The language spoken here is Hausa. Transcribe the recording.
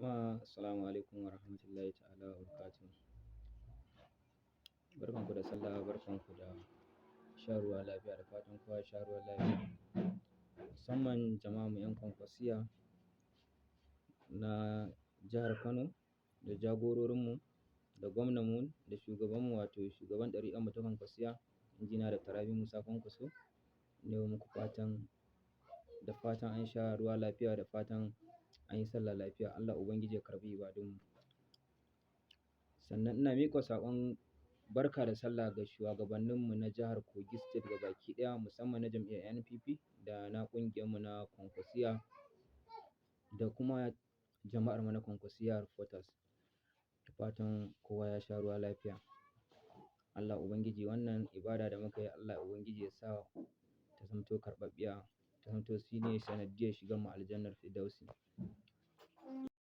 Jama'a, assalamu alaikum wa rahmatullahi ta'ala wa barakatuhu. Barkanku da sallah, barkanku da shan ruwa lafiya, da fatan kowa ya sha ruwa lafiya. Musamman jama'a mu 'yan Kwankwasiyya na jihar Kano da jagororinmu da gwamnanmu da shugabanmu, wato shugaban ɗariƙar mu ta Kwankwasiyya, Injiniya Dr. Rabi Musa Kwankwaso. Ina yi muku fatan da fatan an sha ruwa lafiya, da fatan an yi sallah lafiya. Allah Ubangiji ya karɓi ibadunmu. Sannan ina miƙa saƙon barka da sallah ga shugabanninmu na jihar Kogi State gabaki ɗaya, musamman na jam'iyyar NPP da na ƙungiyarmu na Kwankwasiyya da kuma jama'ar mu na Kwankwasiyya Reporters. Da fatan kowa ya sha ruwa lafiya. Allah Ubangiji, wannan ibada da muka yi, Allah Ubangiji ya sa ta zamto karɓaɓɓiya, ta zamto shine sanadiyyar shigan mu aljannar Firdausi.